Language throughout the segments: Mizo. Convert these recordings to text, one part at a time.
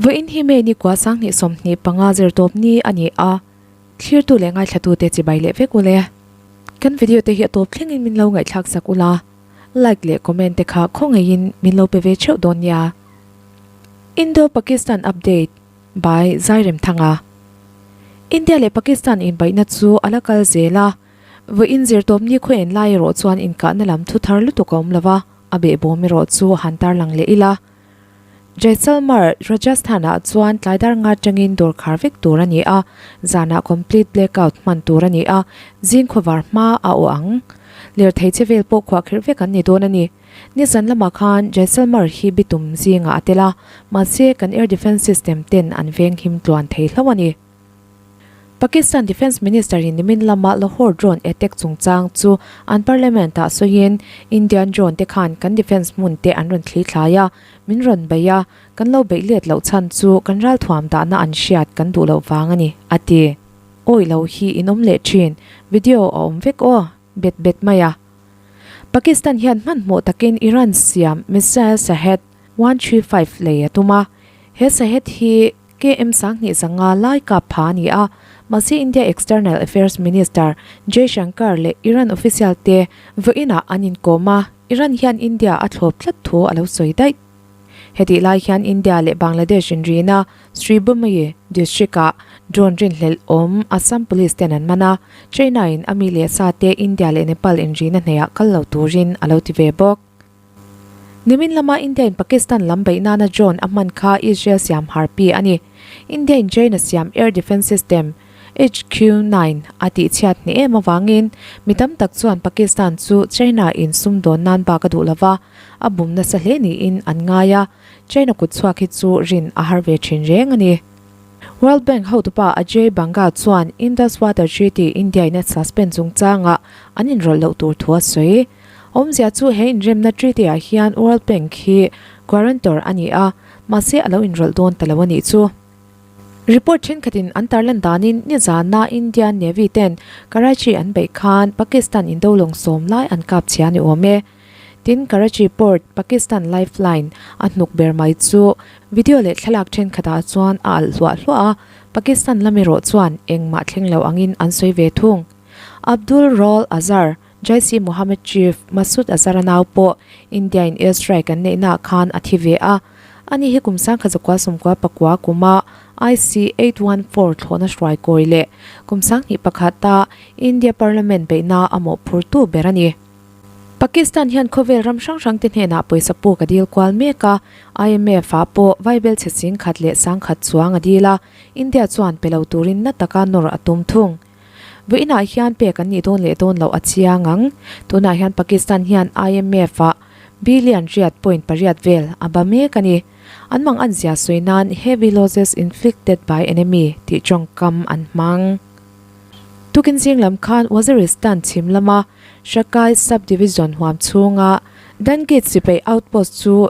Vawiin hi May ni kua 2025 zirtawp ni a ni a, thlirtu leh ngaithlatute chibai leh vek ule. Kan video te hi a tawp thlengin min lo ngaihthlak sak ula, like leh comment te kha khawngaihin min lo pe ve theuh dawn nia. Indo-Pakistan update by Zairemthanga India leh Pakistan inbaihna chu a la kal zel a, vawiin zirtawp ni khaw en lai erawh chuan inkahna lam thu thar lutuk a awm lo va, a behbawm erawh chu han tarlang leh ila. Jaisalmer, Rajasthan-ah chuan tlai dar nga atangin dawr khar vek tur a ni a, zanah complete blackout hman tur a ni a, zing khawvar hma a aw ang. Lirthei che vel pawh khuahkhirh vek an ni dawn a ni. Nizan lamah khan Jaisalmer hi bitum zingah a tel a, mahse kan air defence system ten an venghim tluan thei hlauh a ni. Pakistan Defence Minister in nimin lama Lahore drone attack chungchang chu an parliament ah sawiin Indian drone te khan kan defence hmun te an rawn thli thlai a, min rawn beih a, kan lo beih let loh chhan chu kan ralthuam dahna an hriat kan duh loh vang a ni, a ti. Awi lo hi in awm leh thin, video a awm vek aw, bet bet mai a. Pakistan hian hmanhmawh takin Iran siam missile Shahed 135 lei a tum a, he Shahed hi KM 2005 lai kap pha a ni a, mahse India External Affairs Minister Jaishankar leh Iran official te vawiinah an inkawm a, Iran hian India a thlawp tlat thu a lo sawi daih. Hetih lai hian India leh Bangladesh inrina Sribhumi district-ah drone rinhlelh awm Assam Police ten an man a, China-in a mi leh sa te India leh Nepal inrina hnaihah kal lo turin a lo ti ve bawk. Nimin lama India in Pakistan lam beih nana drone a hman kha Israel siam harpi a ni. India in China siam air defence system HQ-9 a tihchhiat hneh em avangin mi tam tak chuan Pakistan chu China in sumdawn nan bak a duh lova, a bum nasa hle niin an ngai a, China kut chhuak hi chu rin a har ve thin reng a ni. World Bank hotupa Ajay Banga chuan Indus Water Treaty India in a suspend chungchangah an inrawlh loh tur thu a sawi. Awmzia chu he inremna treaty ah hian World Bank hi guarantor a ni a, mahse a lo inrawlh dawn ta lo a nih chu. Report thenkhatin an tarlan danin nizana Indian Navy ten Karachi an beih khan Pakistan indo lawng sawm lai an kap chhia ni awm e. Tin Karachi Port, Pakistan lifeline, a hnuk ber mai chu video leh thlalak thenkhatah chuan a alh hluah hluah a, Pakistan lam erawh chuan engmah thleng lo angin an sawi ve thung. Abdul Raul Azhar, Jaish-e-Mohammed chief Masood Azhar-a nau pawh India-in air strike an neihnaah khan a thi ve a. Ani hi kum 1994 kuma IC-814 thlawhna hruai kawi leh kum 2001 a India Parliament beihna a mawhphurtu ber a ni. Pakistan hian khawvel ram hrang hrangte hnenah pawisa puk a dil kual mek a, IMF-ah pawh vaibel chhe 10,000 leh 10,000 chuang a dil a, India chuan pe lo turin na taka nawr a tum thung. Vawiinah hian pek an nih dawn leh dawn loh a chiang ang. Tunah hian Pakistan hian IMF-ah billion riat point pariat vel a ba mek a ni. An mang an zia sawi nan heavy losses inflicted by enemy tih tawngkam an hmang. Tukin zing lam khan Waziristan chhim lama Shakai sub-division huam chhunga Dangit sipai outpost chu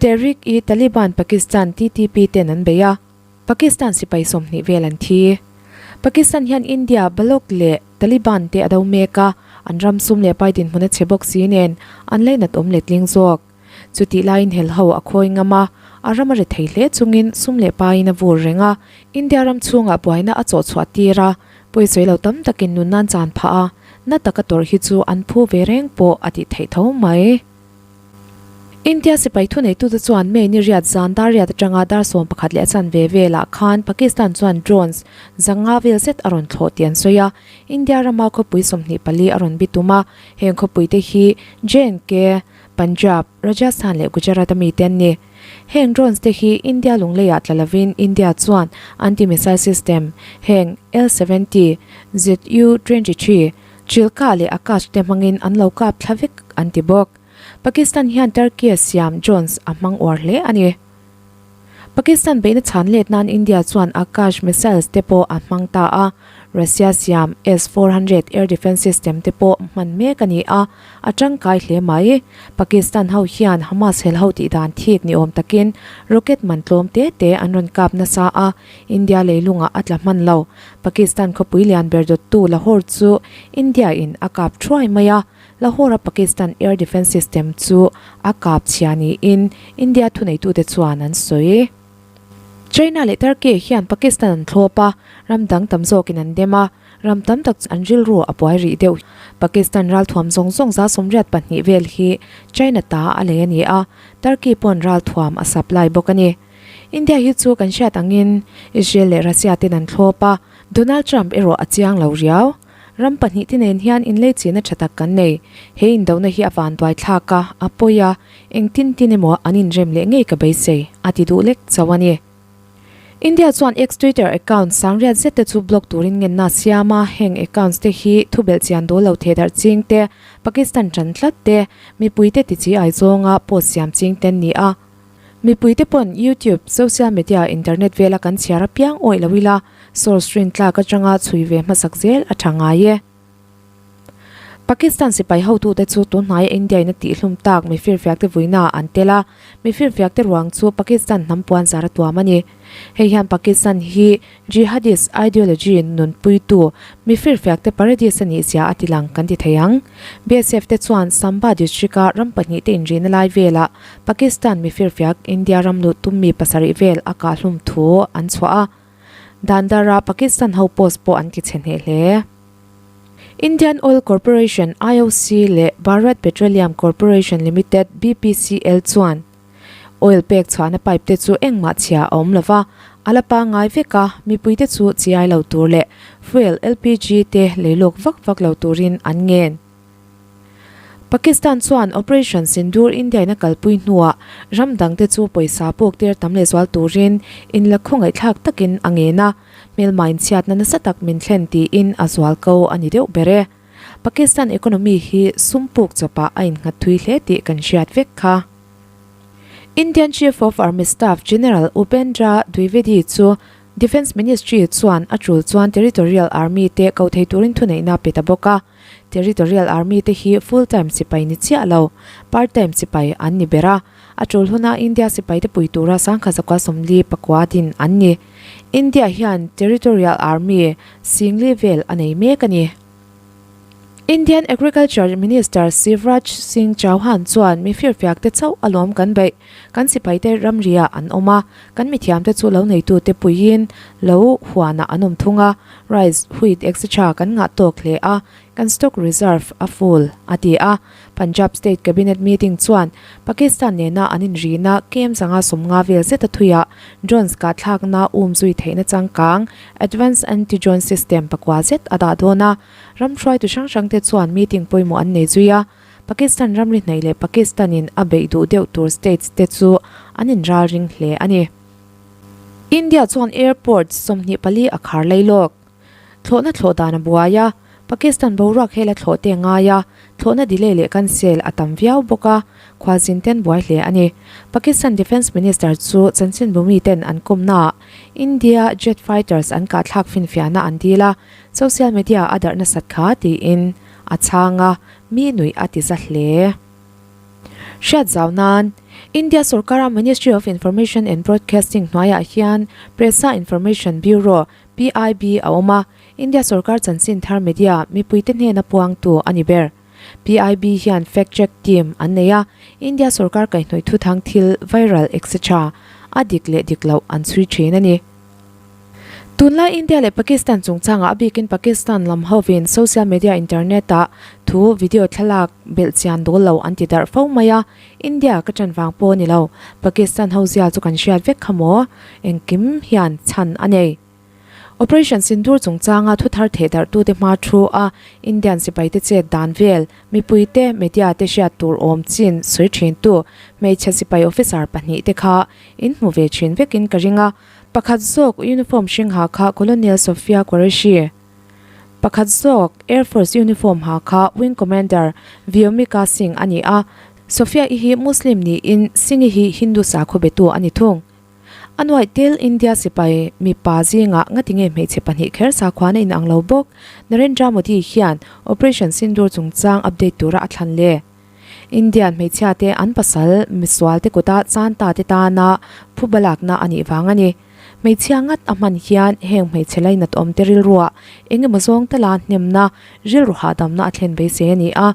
Tehrik-i-Taliban Pakistan, TTP, ten an bei a. Pakistan sipai 20 vel an thi. Pakistan hian India, Baloch leh Taliban te a do mek a, an ram sum leh pai dinhmun a chhe bawk si nen an lainat awm letling zawk. Chutih laiin hel ho a khawi ngam a, a ram a ri thei hle chungin sum leh paiin a vur reng a, India ram chhungah buaina a chawh chhuah tir a, pawisawi lo tam takin nun nan chan phah a, na taka tawrh hi chu an phu ve reng pawh a tih theih tho mai. India sipai thuneitute chuan May ni riat zan dar riat atanga dar 11 leh a chanve velah khan Pakistan chuan drones 500 vel zet a rawn thlawh tih an sawi a, India rama khawpui 24 a rawn bitum a, heng khawpuite hi J&K, Punjab, Rajasthan leh Gujarat a mite an ni. Heng drones te hi India lungleiah tla lovin India chuan anti-missile system heng L-70, ZU-23, Chilka leh Akash te hmangin an lo kap thla vek an ti bawk. Pakistan hian Turkey a siam drones a hmang uar hle a ni. Pakistan beihna chhan let nan India chuan Akash missiles te pawh a hmang ta a, Russia siam S-400 air defence system te pawh hman mek a ni a, a tangkai hle mai. Pakistan ho hian Hamas hel ho tih dan thik ni awm takin rocket man tlawm te te an rawn kap nasa a, India leilungah a tla hman lo. Pakistan khawpui lian ber dawttu Lahore chu India in a kap thuai mai a, Lahore-a Pakistan air defence system chu a kap chhia niin India thuneitute chuan an sawi. China leh Turkey hian Pakistan an thlawp a, ram dang tam zawkin an dem a, ram tam tak chu an rilru a buai rih deuh. Pakistan ralthuam zawng zawng 182 vel hi China ta a lei a ni a, Turkey pawn ralthuam a supply bawk a ni. India hi chu kan hriat angin Israel leh Russia ten an thlawp a, Donald Trump erawh a chiang lo riau. Ram pahnihte nen hian inleichihna tha tak kan nei. He indona hi a vanduai thlak a, a pawi a, engtin tin emaw an inrem leh ngei ka beisei, a ti duh lek chauh a ni. India chuan ex-Twitter account sangriat zet te chu block turin ngenna a siam a, heng accounts te hi thubelh chian dawl lo theh darh ching te, Pakistan tan tlat te, mipuite tichi ai zawnga post siam ching te an ni a. Mipuite pawn YouTube, social media, internet vela kan chhiar apiang awih lo ila, source rin tlak atanga chhui ve hmasak zel a tha ngai e. Pakistan sipai hotute chu tunhnaia India in a tihhlum tak mifirfiakte vuina an tel a, mifirfiakte ruang chu Pakistan hnam puan zar a tuam a ni. Hei hian Pakistan hi Jihadist ideology nunpuitu mifirfiakte paradise a nih zia a tilang kan ti thei ang. BSF te chuan Samba district-a ram pahnihte inrihna lai velah Pakistan mifirfiak India ram luh tum mi pasarih vel a kahhlum thu an chhuah a. Dandara Pakistan ho post pawh an tichhe hneh hle. Indian Oil Corporation, IOC, leh Bharat Petroleum Corporation Limited, BPCL, chuan Oil pek chhuahna pipe te chu engmah chhia a awm lova, a la pangngai vek a, mipuite chu chiai lo tur leh fuel, LPG, te lei lawk vak vak lo turin an ngen. Pakistan chuan Operation Sindoor India-in a kalpui hnuah ram dangte chu pawisa pawk tir tam lehzual turin inla khawngaihthlak takin a ngen a, hmelma inchhiatna nasa tak min thlen tiin a zual ko a ni deuh ber e. Pakistan economy hi sum puk chawpah a innghat thui hle tih kan hriat vek kha. Indian Chief of Army Staff General Upendra Dwivedi chu Defence Ministry chuan a tul chuan Territorial Army te ko thei turin thuneihna pe ta bawk a. Territorial Army te hi full time sipai ni chiah lo, part time sipai an ni ber a. A tul huna India sipai te pui tura sangkhat zakua 44 din an ni. India hian Territorial Army singli vel a nei mek a ni. Indian Agriculture Minister Shivraj Singh Chauhan chuan mi firfiak te chauh a lawm kan beih, kan sipai te ramriah an awm a, kan mithiam te chu lo neitu te puiin lo huanah an awm thung a, rice, wheat etc kan ngah tawk hle a, kan stock reserve a full, a ti a. Punjab State Cabinet meeting chuan Pakistan nena an inrihna kem zanga 50 vel zeta thuiah drones kahthlakna um zui theihna changkang Advanced Anti-Drone System pakua zet a dah dawn a, ram hruaitu hrang hrangte chuan meeting pawimawh an nei zui a, Pakistan ramri hnaih leh Pakistan-in a beih duh deuh tur states te chu an inralring hle a ni. India chuan airport 24 a khar lailawk. Thlawhna thlawh dan a buai a, Pakistan boruak hel a thlawh te a ngai a, thlawhna delay leh cancel a tam viau bawk a, khualzin ten buai hle a ni. Pakistan Defence Minister chu chanchinbu mi ten an kawmnaah India jet fighters an kahthlak finfiahna an dil a, social media a darh nasat kha tiin a chhang a, mi nuih a ti za hle. Hriat zau nan, India sorkara Ministry of Information and Broadcasting hnuaiah hian Pressa Information Bureau, PIB, a awm a, India sorkar chanchin thar media mipuite hnena puangtu a ni ber. PIB hian fact check team an nei a, India sorkar kaihhnawih thuthang thil viral etc. A dik leh dik loh an chhui thin a ni. Tunlai India leh Pakistan chungchangah a bikin Pakistan lam hovin social media internet ah thu video thlalak belh chian dawl lo an ti darh fo mai a, India ka ṭan vang pawh a ni lo, Pakistan ho zia chu kan hriat vek kha maw? Engkim hian chhan a nei. Operation Sindoor chungchanga thu thar theh darhtute hma thu a Indian sipaite chet dan vel, mipuite, media te hriat tur awm chin sawi thintu hmeichhe sipai officer pahnihte kha in hmu ve thin vekin ka ring a. Pakhat zawk uniform hring ha kha Colonel Sophia Qureshi, pakhat zawk Air Force uniform ha kha Wing Commander Vyomika Singh a ni a. Sophia-i hi Muslim niin Singh-i hi Hindu sakhaw betu a ni thung. A nuaih tel India sipai mipa zingah ngatinge hmeichhe pahnih kher sakhuana inang lo bawk Narendra Modi hian Operation Sindoor chungchang update tura a thlan le. Indian hmeichhiate an pasal misualte kuta chan ta te tana phuba lakna a nih vang a ni. Hmeichhia ngat a hman hian heng hmeichhe lainat awmte rilruah eng emaw zawng tala hnemna, rilru hahdamna a thlen beisei a ni a.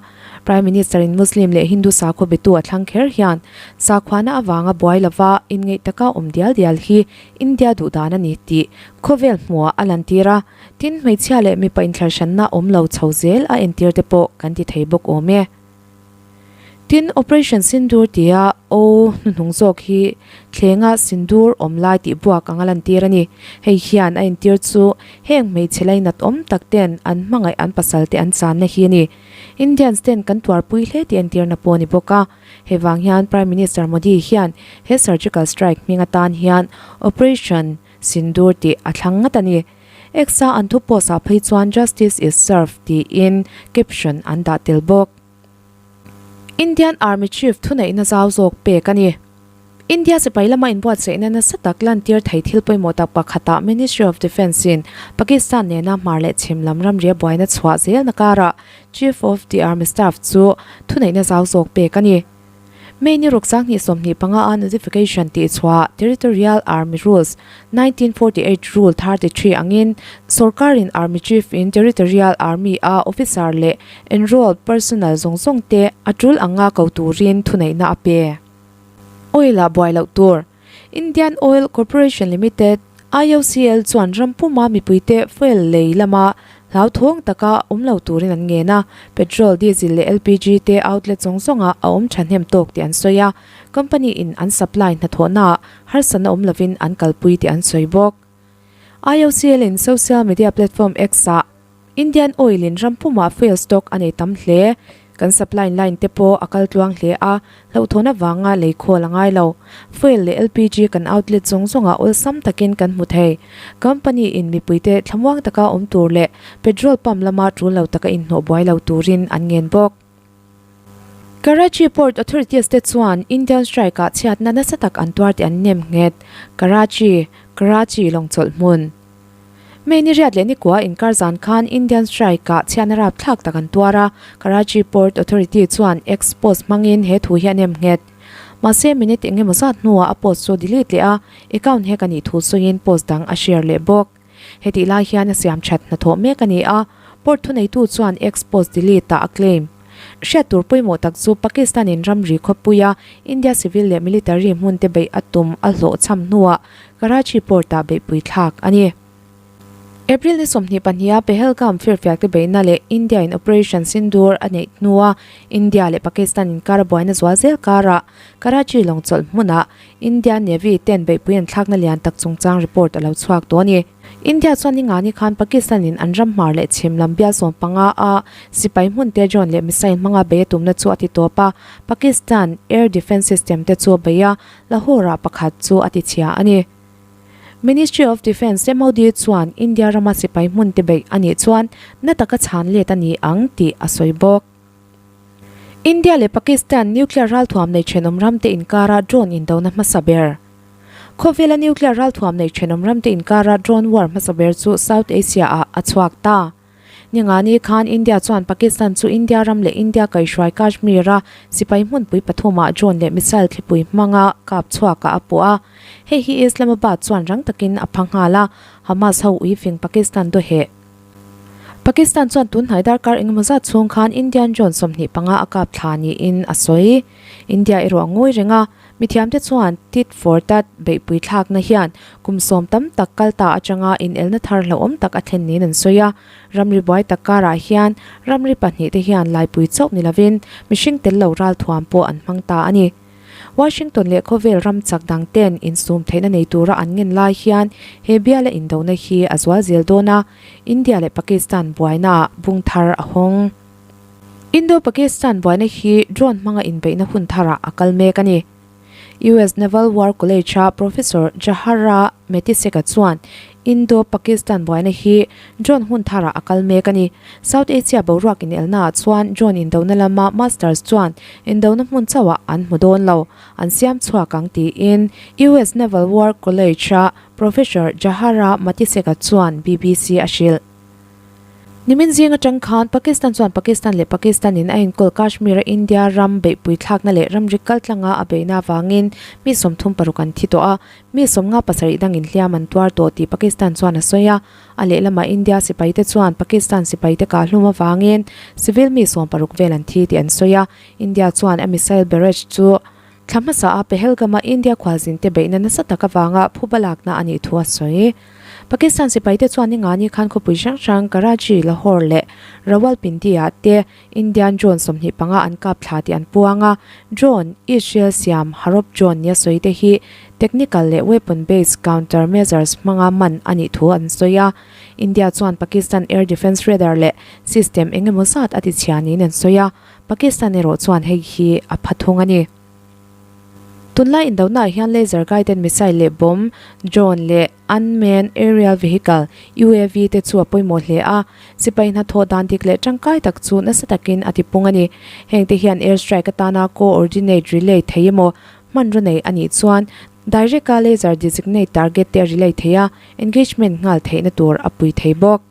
Prime Minister in Muslim leh Hindu sakhaw betu a thlang kher hian sakhuana avanga buai lova inngeih taka awm dial dial hi India duhdan a ni tih khawvel hmuhah a lantir a. Tin, hmeichhia leh mipa inthlarhranna awm lo chho zel a entir te pawh kan ti thei bawk awm e. Tin, Operation Sindoor tia O hnuhnung zawk hi thlenga Sindoor awm lai tih buak anga lantir a ni. Hei hian a entir chu heng hmeichhe lainat awm tak ten an hmangaih an pasal te an channa hi a ni. Indians ten kan tuarpui hle tih entirna pawh a ni bawk a. Hei vang hian Prime Minister Modi hian he Surgical Strike hming atan hian Operation Sindoor tih a thlang ngat a ni. X-a an thu post ah phei chuan Justice is served tiin caption an dah tel bawk. Indian Army Chief thuneihna zau zawk pek a ni. India sipai lama inbuatsaihna nasa tak lantir thei thil pawimawh tak pakhatah Ministry of Defence in Pakistan nena hmar leh chhim lam ramria buaina chhuah zelna karah Chief of the Army Staff chu thuneihna zau zawk pek a ni. May ni ruk 20 25 a notification tih chhuah Territorial Army Rules, 1948 Rule 33 angin sorkarin Army Chief in Territorial Army a officer leh enrolled personnel zawng zawng te a tul anga ko turin thuneihna a pe. Oil ah buai loh tur. Indian Oil Corporation Limited, IOCL, chuan ram puma mipuite fuel lei lama hlauthawng taka awm lo turin an ngen a, petrol, diesel leh LPG te outlet zawng zawngah a awm thahnem tawk tih an sawi a, company in an supply hnathawhnaah harsatna awm lovin an kalpui tih an sawi bawk. IOCL in social media platform X-ah Indian Oil in ram pumah fuel stock a nei tam hle. Kan supply line te pawh a kal tluang hle a, hlauhthawn avanga lei khawl a ngai lo. Fuel leh LPG kan outlet zawng zawngah awlsam takin kan hmu thei. Company in mipuite thlamuang taka awm tur leh petrol pump lama tul lo taka inhnawh buai lo turin an ngen bawk. Karachi Port Authorities te chuan Indian strike ah chhiatna nasa tak an tuar tih an nem nghet. Karachi, Karachi lawngchawlh hmun. May ni riat leh nikua inkar zan khan Indian strike ah chhiatna rapthlak tak an tuar a, Karachi Port Authority chuan X post hmangin he thu hi a nem nghet. Mahse minute eng emaw zat hnuah a post chu delete leh a, account hack a nih thu sawiin post dang a share leh bawk. Hetih lai hian a siam that hnathawh mek a ni a, port thuneitu chuan X post delete ah a claim. Hriat tur pawimawh tak chu Pakistan in ramri khawpuia India civil leh military hmun te beih a tum a hlawhchham hnuah Karachi port ah beihpui thlak a ni. April ni 22 a Pahalgam firfiak te beihna leh India in Operation Sindoor a neih hnua India leh Pakistan inkar a buaina zual zel karah Karachi lawngchawlh hmunah India Navy ten beihpui an thlakna lian tak chungchang report a lo chhuak tawh a ni. India chuan ningani khan Pakistan in an ram hmar leh chhim lam bial 15 a sipai hmun te drone leh missile hmanga bei a tumna chu a ti tawp a, Pakistan air defence system te chu a bei a, Lahore ah pakhat chu a ti chhia a ni. Ministry of Defence, MOD, chuan India rama sipai hmun te beih a nih chuan na taka chhan let a ni ang tih a sawi bawk. India leh Pakistan nuclear ralthuam nei thenawm ramte inkara drone indona hmasa ber. Khawvela nuclear ralthuam nei thenawm ramte inkara drone war hmasa ber chu South Asia ah a chhuak ta. Ningani khan India chuan Pakistan chu India ram leh India kaihhruai Kashmir a sipai hmunpui pathumah drone leh missile thlipui hmanga kap chhuakah a puh a. Hei hi Islamabad chuan rang takin a pha nghal a, Hamas ho uifing Pakistan dawheh. Pakistan chuan tun hnai darkar engemaw zat chhung khan Indian drone 25 a kap thla niin a sawi. India erawh a ngawi reng a, mithiamte chuan tit for tat beihpui thlakna hian kum sawm tam tak kal ta atanga inelna thar hlauhawm tak a thlen niin an sawi a. Ramri buai tak karah hian ramri pahnihte hian laipui chauh ni lovin mihring tel lo ralthuam pawh an hmang ta a ni. Washington leh khawvel ram chak dang ten insum theihna nei tura an ngen lai hian he biala indona hi a zual zel dawn a, India leh Pakistan buainaah bung thar a hawng. Indo-Pakistan buaina hi drone hmanga inbeihna hun tharah a kal mek a ni. US Naval War College-a Professor Jahara Matisek-a chuan Indo-Pakistan buaina hi drone hun tharah a kal mek a ni. South Asia boruak inelnaah chuan drone indona lama masters chuan indona hmun chauhah an hmu dawn lo, an siam chhuak ang tiin US Naval War College-a Professor Jahara Matisek-a chuan BBC a hrilh. Nimin zing atang khan Pakistan chuan Pakistan leh Pakistan in a enkawl Kashmir a India ram beihpui thlakna leh ramri kaltlanga a beihna avangin mi 36 an thi tawh a, mi 57 dangin hliam an tuar tawh tih Pakistan chuan a sawi a. A lehlamah India sipaite chuan Pakistan sipaite kahhlum avangin civil mi 60 vel an thi tih an sawi a. India chuan a missile barrage chu thla hmasa a Pahalgam-a India khualzinte beihna nasa tak avanga phuba lakna a nih thu a sawi. Pakistan sipaite chuan ningani khan khawpui hrang hrang Karachi, Lahore leh Rawalpindi-ah te Indian drone 25 an kap thla tih an puang a. Drone, Israel siam Harop drone nia sawi te hi technical leh weapon based counter measures hmanga man a nih thu an sawi a. India chuan Pakistan air defence radar leh system eng emaw zat a ti chhia niin an sawi a. Pakistan erawh chuan hei hi a pha thung a ni. Tunlai indonaah hian laser guided missile leh bomb, drone leh unmanned aerial vehicle, UAV, te chu a pawimawh hle a. Sipai hnathawh dan dik leh tangkai tak chu nasa takin a tipung a ni. Hengte hian air strike atana co-ordinate relay thei emaw hmanraw nei a nih chuan direct-a laser designate target te a relay thei a, engagement nghal theihna tur a pui thei bawk.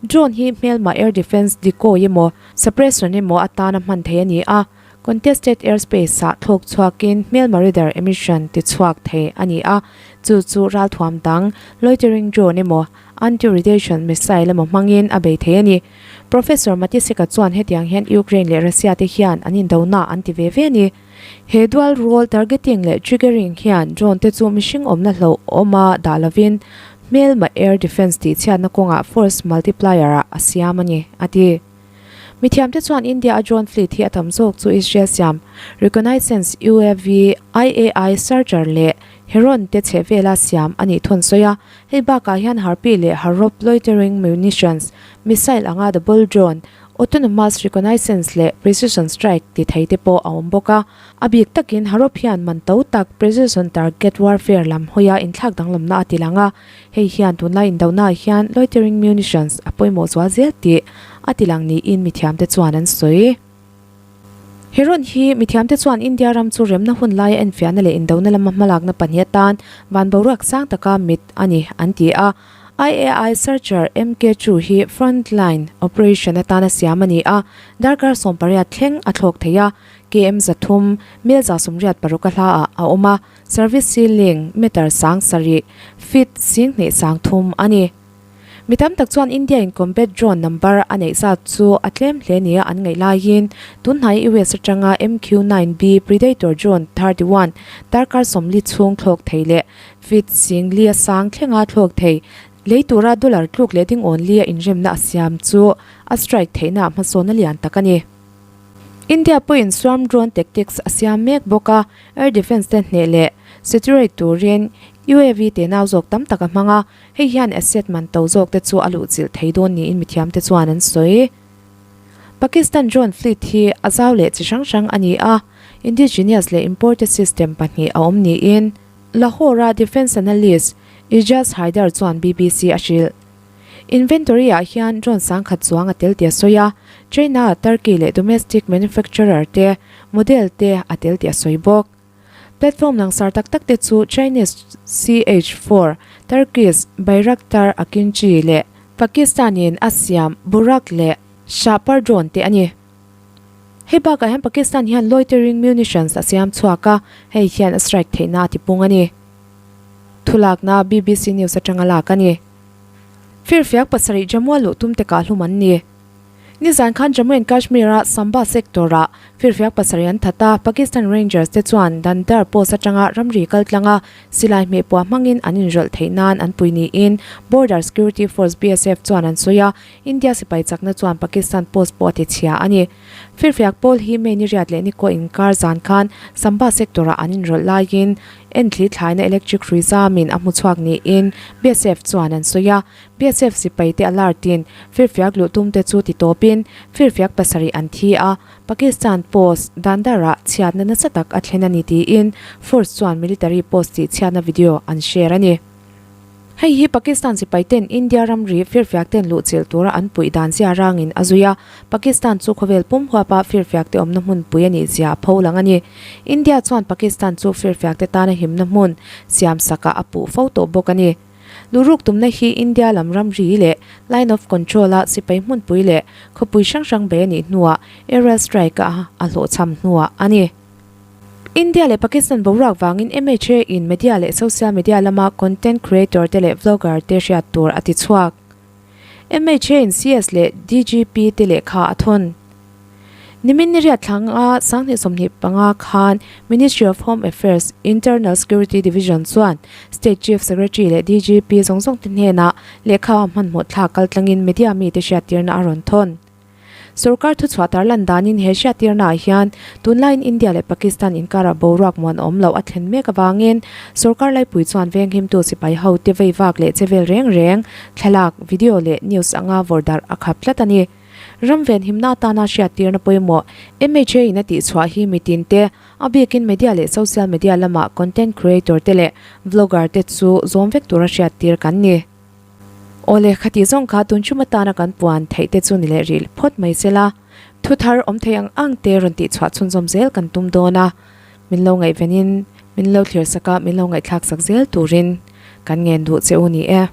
Drone hi hmelma air defence decoy emaw suppression emaw atana hman thei a ni a, contested airspace ah thlawk chhuakin hmelma radar emission ti chhuak thei a ni a, chu chu ralthuam dang loitering drone emaw anti-radiation missile emaw hmangin a bei thei a ni. Professor Matiseka chuan hetiang hian Ukraine leh Russia te hian an indona an ti ve ve a ni. He dual role targeting leh triggering hian drone te chu mihring awmna hloh awma dah lovin hmelma air defence tih chhiatna kawngah force multiplier ah a siam a ni, a ti. Mithiamte chuan India a drone fleet hi a tam zawk chu Israel siam reconnaissance UAV, IAI Searcher leh Heron te chhehvela siam a nih thun sawi a. Hei bakah hian Harpy leh Harop loitering munitions, missile anga double drone, Autonomous reconnaissance leh precision strike ti thei te pawh a awm bawk a. A bik takin Harop hian man to tak precision target warfare lam hawia inthlak danglamna a ti lang a. Hei hian tunlai indonaah hian loitering munitions a pawimawh zual zel tih a ti lang niin mithiamte chuan an sawi. Heron hi mithiamte chuan India ram chu remna hun laia enfiahna leh indona lama hmalakna pahnih atan van boruak sang taka mit a ni an ti a. IAI Searcher MK2 hi front line operation atana siam a ni a, darkar 18 thleng a thlawk thei a, KM 300, mel 186 a hla ah a awm a, service ceiling meter 7,000, feet 23,000 a ni. Mi tam tak chuan India in combat drone number a neih zat chu a tlem hle nia an ngaih laiin tunhnai US atanga MQ-9B Predator drone 31 darkar 40 chhung thlawk thei leh feet 4,000 a sang thlenga thlawk thei lei tura dollar tluk leh ding awn li a inremna a siam chu a strike theihna hmasawn a lian tak a ni. India pawhin swarm drone tactics a siam mek bawk a, air defence te hneh leh saturate turin UAV tenau zawk tam tak a hmang a, Hei hian asset man to zawk te chu a luhchilh thei dawn niin mithiamte chuan an sawi. Pakistan drone fleet hi a zau leh chi hrang hrang a ni a, indigenous leh imported system pahnih a awm niin Lahore-a defence analyst Ijaz Haider chuan BBC a hrilh. Inventory-ah hian drone 10,000 chuang a tel tih a sawi a, China, Turkey leh domestic manufacturer te model te a tel tih a sawi bawk. Platform langsar tak tak te chu Chinese CH-4, Turkish Bayraktar Akinci leh Pakistan-in a siam Buraq leh Shahpar drone te a ni. Hei bakah hian Pakistan hian loitering munitions a siam chhuak a, hei hian a strike theihna a tipung a ni. Thulakna BBC News atanga lak a ni. Firfiak pasarih Jammu-a luh tum te kahhlum an ni. Nizan khan Jammu and Kashmir-a Samba sector-ah firfiak pasarih an that a, Pakistan Rangers te chuan Dandar post atanga ramri kal tlanga silai hmehpuah hmangin an inrawlh theih nan an pui niin Border Security Force, BSF, chuan an sawi a, India sipai chakna chuan Pakistan post pawh a ti chhia a ni. Firfiak pawl hi May ni riat leh ni kaw inkar zan khan Samba sector-ah an inrawlh laiin enthli thlaina electric hrui zamin a hmu chhuak niin BSF chuan an sawi a. BSF sipaite alert-in firfiak luh tumte chu ti tawpin firfiak pasarih an thi a, Pakistan post Dandar-ah chhiatna nasa tak a thlen a ni tiin force chuan military post tih chhiatna video an share a ni. Hei hi Pakistan sipaiten India ramri firfiakten luhchilh tura an puih dan zia rangin a zui a, Pakistan chu khawvel pum huapa firfiakte awmna hmunpui a nih zia a pho lang a ni. India chuan Pakistan chu firfiakte tana himna hmun siam sakah a puh fo tawh bawk a ni. Luhruk tumna hi India lam ramri leh Line of Control-a sipai hmunpui leh khawpui hrang hrang bei a nih hnuah aerial strike-a a hlawhchham hnuah a ni. India leh Pakistan boruak vangin MHA in media leh social media lama content creator te leh vlogger te hriat tur a ti chhuak. MHA in CS leh DGP te lehkha a thawn. Nimin ni riat thlang a 2025 khan Ministry of Home Affairs Internal Security Division chuan State Chief Secretary leh DGP zawng zawng te hnenah lehkha a hmanhmawh thlak kaltlangin media mite hriattirna a rawn thawn. Sorkar thuchhuah tarlan danin he hriattirnaah hian tunlaiin India leh Pakistan inkarah boruak muanawm loh a thlen mek avangin sorkar laipui chuan venghimtu sipai hote veivak leh chevel reng reng thlalak, video leh news anga vawrhdarh a khap tlat a ni. Ram venhimna atana hriattirna pawimawh MHA in a tihchhuah hi mitin te, a bikin media leh social media lama content creator te leh vlogger te chu zawm vek tura hriattir kan ni. Awle, khati zawng kha tun chhum atana kan puan theih te chu ni leh rih phawt mai se la, thu thar awm thei ang ang te rawn tihchhuah chhunzawm zel kan tum dawn a, min lo ngaihvenin min lo thlir sak a, min lo ngaihthlak sak zel turin kan ngen duh che u ni e.